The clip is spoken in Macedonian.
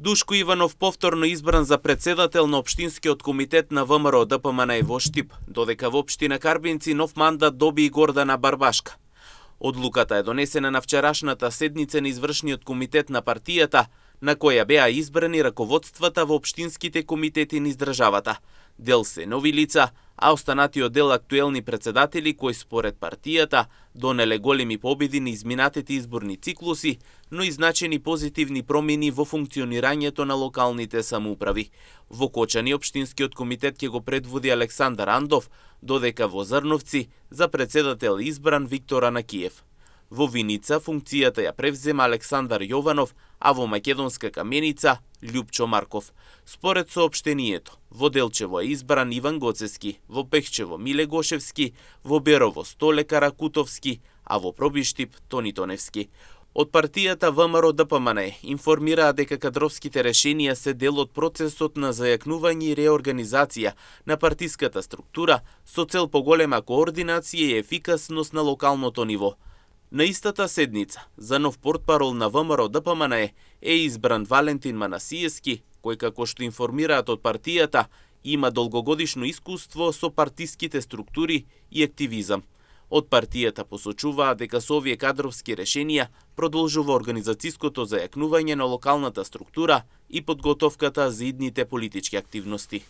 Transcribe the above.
Душко Иванов повторно избран за председател на Општинскиот комитет на ВМРО ДПМН во Штип, додека во општина Карбинци нов мандат доби и Гордана Барбашка. Одлуката е донесена на вчерашната седница на извршниот комитет на партијата, на која беа избрани раководствата во општинските комитети низ државата. Дел се нови лица, а останатиот дел актуелни председатели кои според партијата донеле големи победи на изминатите изборни циклуси, но и значени позитивни промени во функционирањето на локалните самоуправи. Во Кочани општинскиот комитет ќе го предводи Александар Андов, додека во Зрновци за председател избран Виктор Анакиев. Во Виница функцијата ја превзема Александар Јованов, а во Македонска Каменица Љупчо Марков. Според соопштението, во Делчево е избран Иван Гоцески, во Пехчево Миле Гошевски, во Берово Столе Каракутовски, а во Пробиштип Тони Тоневски. Од партијата ВМРО ДПМН информираа дека кадровските решенија се дел од процесот на зајакнување и реорганизација на партиската структура со цел поголема координација и ефикасност на локалното ниво. На истата седница, за нов портпарол на ВМРО ДПМН е избран Валентин Манасиевски, кој како што информираат од партијата, има долгогодишно искуство со партиските структури и активизам. Од партијата посочуваа дека со овие кадровски решенија продолжува организацијското зајакнување на локалната структура и подготовката за идните политички активности.